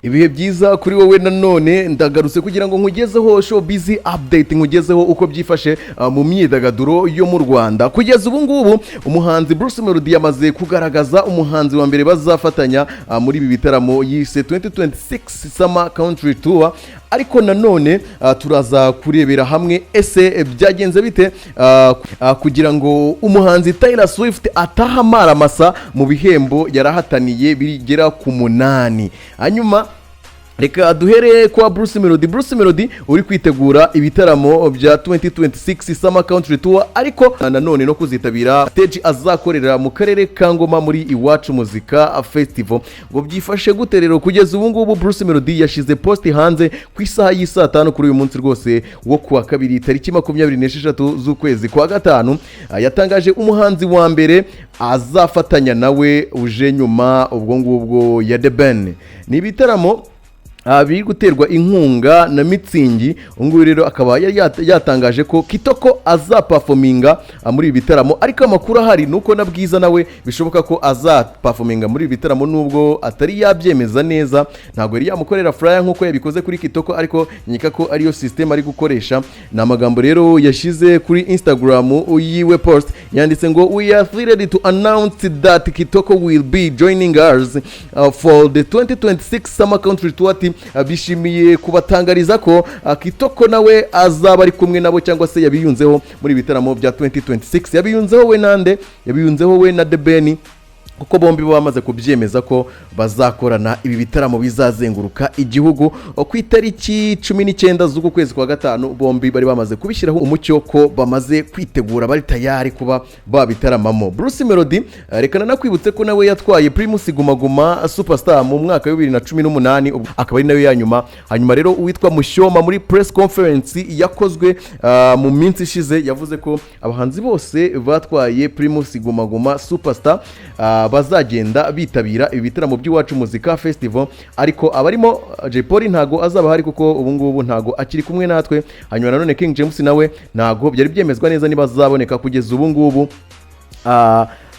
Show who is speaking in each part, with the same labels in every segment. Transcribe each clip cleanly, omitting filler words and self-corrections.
Speaker 1: Ibihe byiza kuri wowe. Nanone ndagarutse kugira ngo nkugezeho showbiz update, nkugezeho uko byifashe mu myidagaduro yo mu Rwanda. Kugeza ubu ngubu umuhanzi Bruce Melody yamaze kugaragaza umuhanzi wa mbere bazafatanya muri ibi bitaramo yise 2026 Summer Country Tour. Ariko nanone turaza kurebera hamwe ese byagenze bite kugira ngo umuhanzi Taylor Swift ataha amaramasa mu bihembo yarahataniye bigera ku 8. Hanyuma reka duhere kwa Bruce Melody. Bruce Melody uri kwitegura ibitaramo bya 2026 Summer Country Tour, ariko nanone no kuzitabira stage azakorera mu karere ka Ngoma muri Iwacu Muzika Festival. Ngo byifashe gute rero? Kugeza ubu ngubu Bruce Melody yashize post hanze ku isaha y'isaa 5 kuri uyu munsi rwose wo kuwa kabiri, tariki 26 z'ukwezi kwa gatanu. Yatangaje umuhanzi wa mbere azafatanya nawe uje nyuma ubwo ngubwo ya The Ben. Ni ibitaramo biri guterwa inkunga na Mützig. Ubu ngubu rero akaba yari yatangaje ko Kitoko azaperforminga muri ibi bitaramo, ariko amakuru ahari ni uko na Bwiza nawe bishoboka ko azaperforminga muri ibi bitaramo, nubwo atari yabyemeza neza. Ntabwo yari yamukorera flyer nk'uko yabikoze kuri Kitoko, ariko nkeka ko ariyo system ari gukoresha. Ni amagambo rero yashyize kuri Instagram yiwe, post yanditse ngo: "We are thrilled to announce that Kitoko will be joining us for the 2026 Summer Country Tour." Ati bishimiye kubatangariza ko Kitoko nawe azaba ari kumwe nabo, cyangwa se yabiyunzeho muri ibi bitaramo bya 2026. Yabiyunzeho we nande? Yabiyunzeho we na The Ben, kuko bombi bamaze kubyemeza ko bazakorana ibi bitaramo bizazenguruka igihugu ku itariki 19 z'uku kwezi kwa gatanu. Bombi bari bamaze kubishyiraho umucyo ko bamaze kwitegura, bari tayari kuba babitaramamo. Bruce Melody, reka nanakwibutse ko nawe yatwaye Primus Guma Guma Superstar mu mwaka wa 2018, akaba ari nayo ya nyuma. Hanyuma rero uwitwa Mushyoma muri press conference yakozwe mu minsi ishize yavuze ko abahanzi bose batwaye Primus Guma Guma Superstar bazagenda bitabira ibi bitaramo by'Iwacu Muzika Festival, ariko abarimo Jay Polly ntago azaba ahari kuko ubu ngubu ntago akiri kumwe natwe. Hanyuma nanone King James nawe ntago byari byemezwa neza niba azaboneka. Kugeza ubu ngubu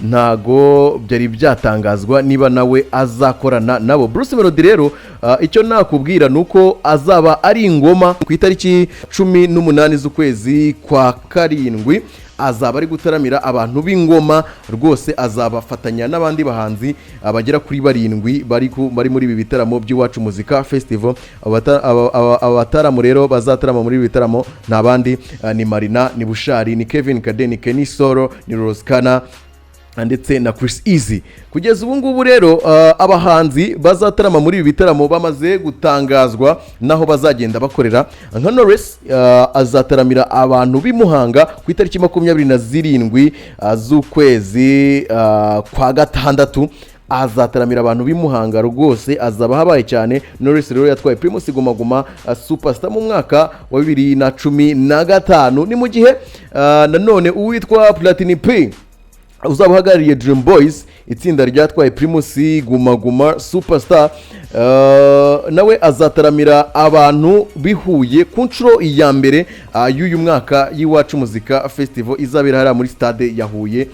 Speaker 1: ntago byari byatangazwa niba nawe azakorana nabo. Bruce Melody rero, icyo nakubwira ni uko azaba ari ingoma ku itariki 18 z'ukwezi kwa karindwi. Azaba ari gutaramira abantu b'ingoma rwose, azabafatanya n'abandi bahanzi bagera kuri barindwi bari muri ibi bitaramo by'Iwacu Muzika Festival. Abataramu rero bazatarama muri ibi bitaramo ni abandi, ni Marina, ni Bushali, ni Kevin Kade, ni Kenny Solo, ni Roskana ndetse na Chris Easy. Kugeza ubu ngubu rero abahanzi bazatarama muri ibi bitaramo bamaze gutangazwa naho bazagenda bakorera. Nka Knowless azataramira abantu b'i Muhanga ku itariki 27 z'ukwezi kwa gatandatu. Azataramira abantu b'i Muhanga rwose, azaba habaye cyane. Knowless rero yatwaye Primus Guma Guma Superstar mu mwaka wa 2015. Ni mu gihe nanone uwitwa Platini P uzaba uhagarariye Dream Boys, itsinda ryatwaye Primus Guma Guma Superstar, nawe azataramira abantu bihuye ku nshuro ya mbere y'uyu mwaka y'Iwacu Muzika Festival izabera hariya muri stade ya Huye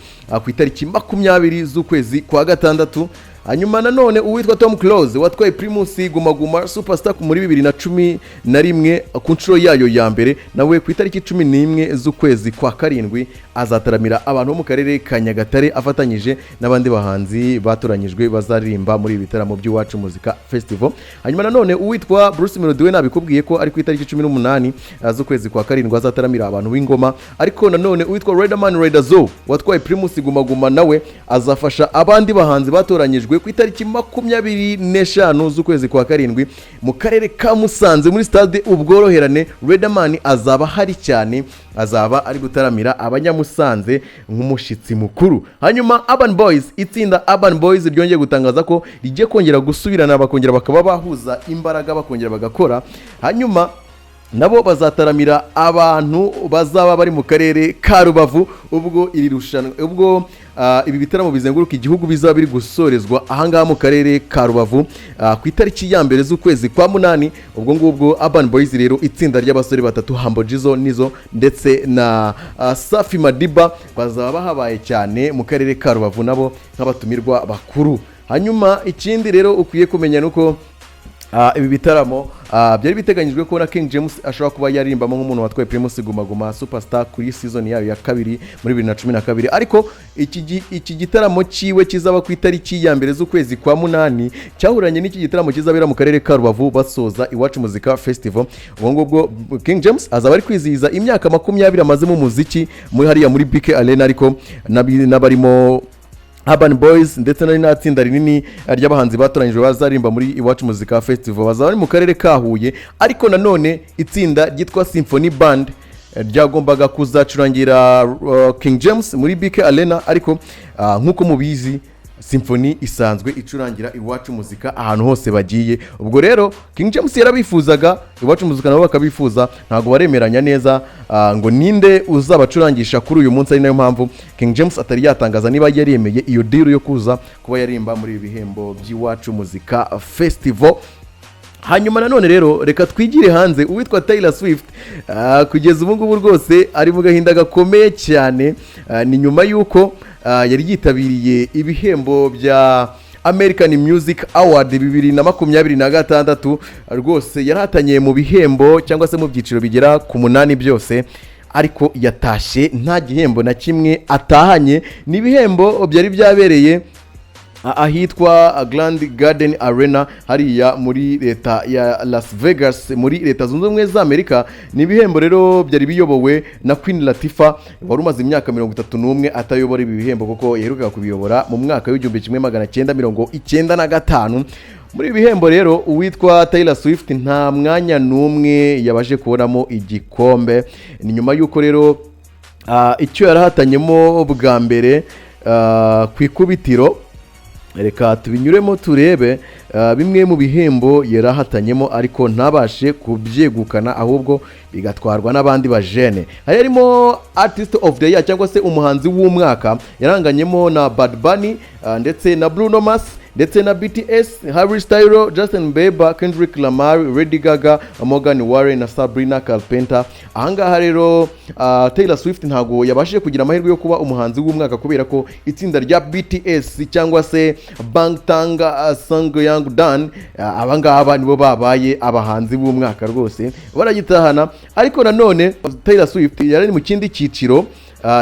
Speaker 1: ku itariki 20 z'ukwezi kwa gatandatu. Hanyuma nanone uwitwa Tom Close watwaye Primus Guma Guma Superstar muri 2011 ku nshuro yayo ya mbere, nawe ku itariki 11 z'ukwezi kwa karindwi azataramira abantu bo mu karere ka Nyagatare, afatanyije n'abandi bahanzi batoranyijwe bazaririmba muri ibi bitaramo by'Iwacu Muzika Festival. Hanyuma nanone uwitwa Bruce Melody we nabikubwiye ko ari ku itariki 18 z'ukwezi kwa karindwi azataramira abantu b'ingoma. Ariko nanone uwitwa Riderman Rider Zo watwaye Primus Guma Guma nawe azafasha abandi bahanzi batoranyijwe ku itariki 25 z'ukwezi kwa karindwi mu karere ka Musanze muri stade Ubworoherane. Riderman azaba ahari cyane, azaba ari gutaramira Abanyamusanze nk'umushyitsi mukuru. Hanyuma Urban Boys, itsinda Urban Boys ryongeye gutangaza ko rigiye kongera gusubirana, bakongera bakaba bahuza imbaraga, bakongera bagakora. Hanyuma nabo bazataramira abantu bazaba bari mu karere ka Rubavu ubwo iri rushanwa, ubwo ibi bitaramo bizenguruka igihugu bizaba biri gusorezwa ahangaha mu karere ka Rubavu ku itariki ya 1 z'ukwezi kwa munani. Ubwo ngubwo Urban Boys rero, itsinda ry'abasore batatu, Humble Jizzo, Nizo ndetse na Safi Madiba, bazaba bahabaye cyane mu karere ka Rubavu nabo nk'abatumirwa bakuru. Hanyuma ikindi rero ukwiye kumenya ni uko Ibi bitaramo byari biteganyijwe ko na King James ashobora kuba yaririmbamo nk'umuntu watwaye Primus Guma Guma Superstar kuri season yayo ya kabiri muri 2012, ariko iki gitaramo cyiwe kizaba ku itariki ya 1 z'ukwezi kwa munani cyahuranye n'iki gitaramo kizabera mu karere ka Rubavu basoza Iwacu Muzika Festival. Ubwo ngubwo King James azaba ari kwizihiza imyaka 20 amaze mu muziki muri hariya muri BK Arena, ariko n'abarimo Urban Boys ndetse nari n'atsinda rinini ry'abahanzi batoranyijwe bazaririmba muri Iwacu Muzika Festival bazaba bari mu karere ka Huye. Ariko nanone itsinda ryitwa Symphony Band ryagombaga kuzacurangira King James muri BK Arena, ariko nk'uko mubizi, Symphony isanzwe icurangira Iwacu Muzika ahantu hose bagiye. Ubwo rero King James yarabifuzaga, Iwacu Muzika nabo bakabifuza, ntabwo baremeranya neza ngo ninde uzabacurangisha kuri uyu munsi, ari nayo mpamvu King James atari yatangaza niba yaremeye iyo deal yo kuza kuba yaririmba muri ibi bihembo by'Iwacu Muzika Festival. Hanyuma nanone rero reka twigire hanze. Uwitwa Taylor Swift kugeza ubu ngubu rwose ari mu gahinda gakomeye cyane. Ni nyuma y'uko yari yitabiriye ibihembo bya American Music Award 2026. Rwose yarahatanye mu bihembo cyangwa se mu byiciro bigera ku munani byose, ariko yatashye nta gihembo na kimwe atahanye. Ni ibihembo byari byabereye ahitwa Grand Garden Arena hariya muri leta ya Las Vegas muri Leta Zunze Ubumwe za Amerika. Ni ibihembo rero byari biyobowe na Queen Latifah wari umaze imyaka 31 atayobora ibi bihembo, kuko yaherukaga kubiyobora mu mwaka w'1995. Muri ibi bihembo rero uwitwa Taylor Swift nta mwanya n'umwe yabashe kubonamo igikombe. Ni nyuma y'uko rero icyo yarahatanyemo bwa mbere ku ikubitiro, reka tubinyuremo turebe bimwe mu bihembo yarahatanyemo ariko ntabashe kubyegukana, ahubwo bigatwarwa n'abandi bajene. Hari harimo Artist of the Year cyangwa se umuhanzi w'umwaka, yaranganyemo na Bad Bunny ndetse na Bruno Mars ndetse na BTS, Harry Styles, Justin Bieber, Kendrick Lamar, Lady Gaga, Morgan Wallen na Sabrina Carpenter. Ahangaha rero Taylor Swift ntabwo yabashije kugira amahirwe yo kuba umuhanzi w'umwaka kubera ko itsinda rya BTS cyangwa se Bangtan Sonyeondan, abangaba nibo babaye abahanzi b'umwaka, rwose baragitahana. Ariko nanone Taylor Swift yari ari mu kindi cyiciro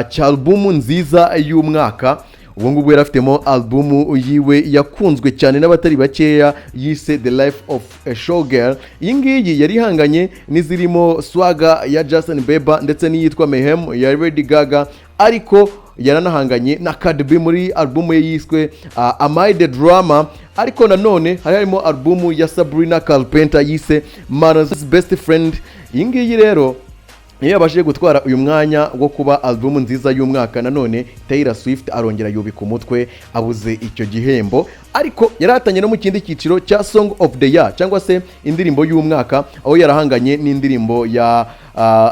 Speaker 1: cya alubumu nziza y'umwaka. Ubu ngubu yari afitemo alubumu yiwe yakunzwe cyane n'abatari bakeya yise The Life of a Showgirl. Iyi ngiyi yari ihanganye n'izirimo Swagger ya Justin Bieber ndetse n'iyitwa Mayhem ya Lady Gaga, ariko yaranahanganye na Cardi B muri alubumu ye yiswe Am I the Drama. Ariko nanone hari harimo alubumu ya Sabrina Carpenter yise Man's Best Friend. Iyi ngiyi rero niyo yabashije gutwara uyu mwanya wo kuba alubumu nziza y'umwaka. Nanone Taylor Swift arongera yubika umutwe, abuze icyo gihembo. Ariko yarahatanye no mu kindi cyiciro cya Song of the Year cyangwa se indirimbo y'umwaka, aho yarahanganye n'indirimbo ya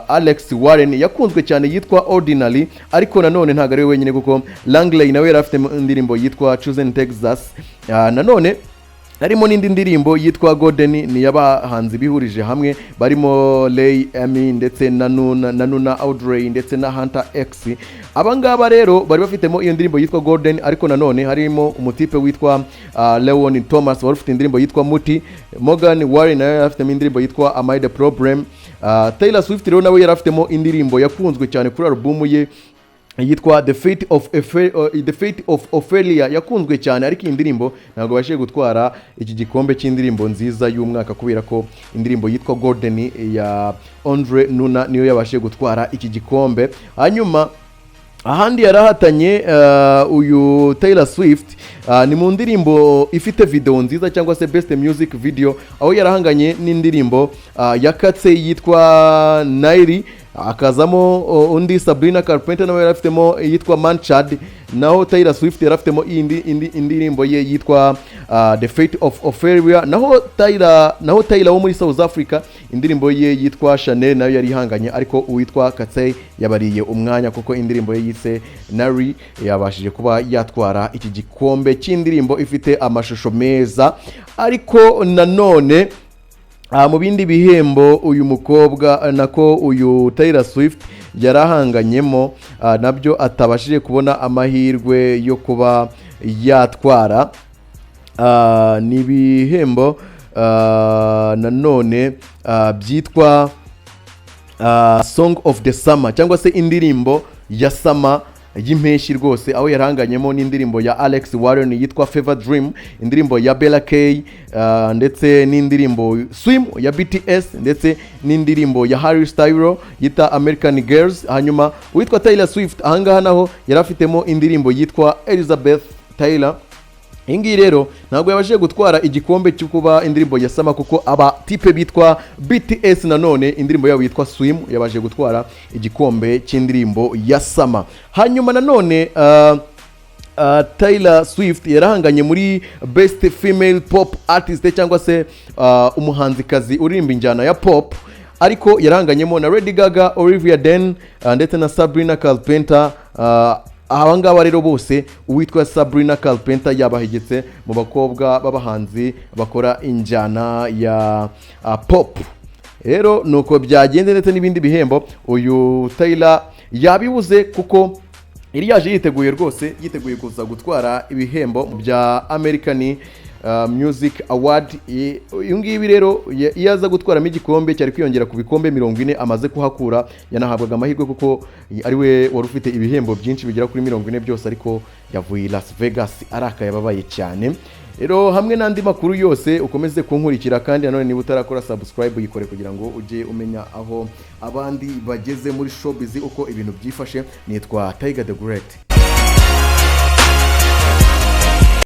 Speaker 1: Alex Warren yakunzwe cyane yitwa Ordinary. Ariko nanone ntabwo ari we wenyine, kuko Langley nawe yari afite indirimbo yitwa Chosen Texas. Nanone harimo n'indi ndirimbo yitwa Golden, ni iy'abahanzi bihurije hamwe barimo Ray Amy ndetse na Nuna Audrey ndetse na Hunter X. Aba ngaba rero bari bafitemo iyo ndirimbo yitwa Golden. Ariko nanone harimo umutipe witwa Leon Thomas wari ufite indirimbo yitwa Muti. Morgan Warren nawe yari afitemo indirimbo yitwa Am I the Problem. Taylor Swift rero nawe yari afitemo indirimbo yakunzwe cyane kuri alubumu ye yitwa The Fate of Ophelia yakunzwe cyane, ariko iyi ndirimbo ntabwo babashije gutwara iki gikombe cy'indirimbo nziza y'umwaka kubera ko indirimbo yitwa Golden ya Andre Nuna niyo yabashije gutwara iki gikombe. Hanyuma ahandi yarahatanye uyu Taylor Swift ni mu ndirimbo ifite video nziza cyangwa se best music video, aho yarahanganye n'indirimbo ya Katse yitwa Nairi, akazamo undi Sabrina Carpenter nawe yari afitemo iyitwa Manchad, naho Taylor Swift yari afitemo indi indirimbo ye yitwa The Fate of Ophelia, naho Taylor wo muri South Africa indirimbo ye yitwa Chanel nayo yari ihanganye, ariko uwitwa Katsey yabariye umwanya kuko indirimbo ye yise Nari yabashije kuba yatwara iki gikombe cy'indirimbo ifite amashusho meza. Ariko nanone mu bindi bihembo uyu mukobwa, nako uyu Taylor Swift yarahanganyemo nabyo atabashije kubona amahirwe yo kuba yatwara, ni ibihembo nanone byitwa Song of the Summer, cyangwa se indirimbo ya summer, y'impeshyi rwose, aho yaranganyemo n'indirimbo ya Alex Warren yitwa Fever Dream, indirimbo ya Bella K, ndetse n'indirimbo Swim ya BTS, ndetse n'indirimbo ya Harry Styles yita American Girls. Hanyuma uwitwa Taylor Swift ahangaha naho yari afitemo indirimbo yitwa Elizabeth Taylor. Iyi ngiyi rero ntabwo yabashije gutwara igikombe cyo kuba indirimbo ya summer, kuko aba type bitwa BTS nanone indirimbo yabo yitwa Swim yabashije gutwara igikombe cy'indirimbo ya summer. Hanyuma nanone Taylor Swift yarahanganye muri Best Female Pop Artist, cyangwa se umuhanzikazi uririmba injyana ya pop, ariko yarahanganyemo na Lady Gaga, Olivia Dean, ndetse na Sabrina Carpenter. Aba ngaba rero bose, uwitwa Sabrina Carpenter yabahegetse mu bakobwa b'abahanzi bakora injyana ya pop. Rero nuko byagenze, ndetse n'ibindi bihembo uyu Taylor yabibuze, kuko yari yaje yiteguye rwose, yiteguye kuza gutwara ibihembo bya American Music Award. Uyu ngibi rero iyo aza gutwaramo igikombe cyari kwiyongera ku bikombe 40 amaze kuhakura. Yanahabwaga amahirwe kuko ari we wari ufite ibihembo byinshi bigera kuri 40 byose, ariko yavuye i Las Vegas arakaye, ababaye cyane. Rero hamwe n'andi makuru yose ukomeze kunkurikira, kandi nanone niba utarakora subscribe uyikore kugira ngo ujye umenya aho abandi bageze muri showbiz, uko ibintu byifashe. Nitwa Tiger the Great.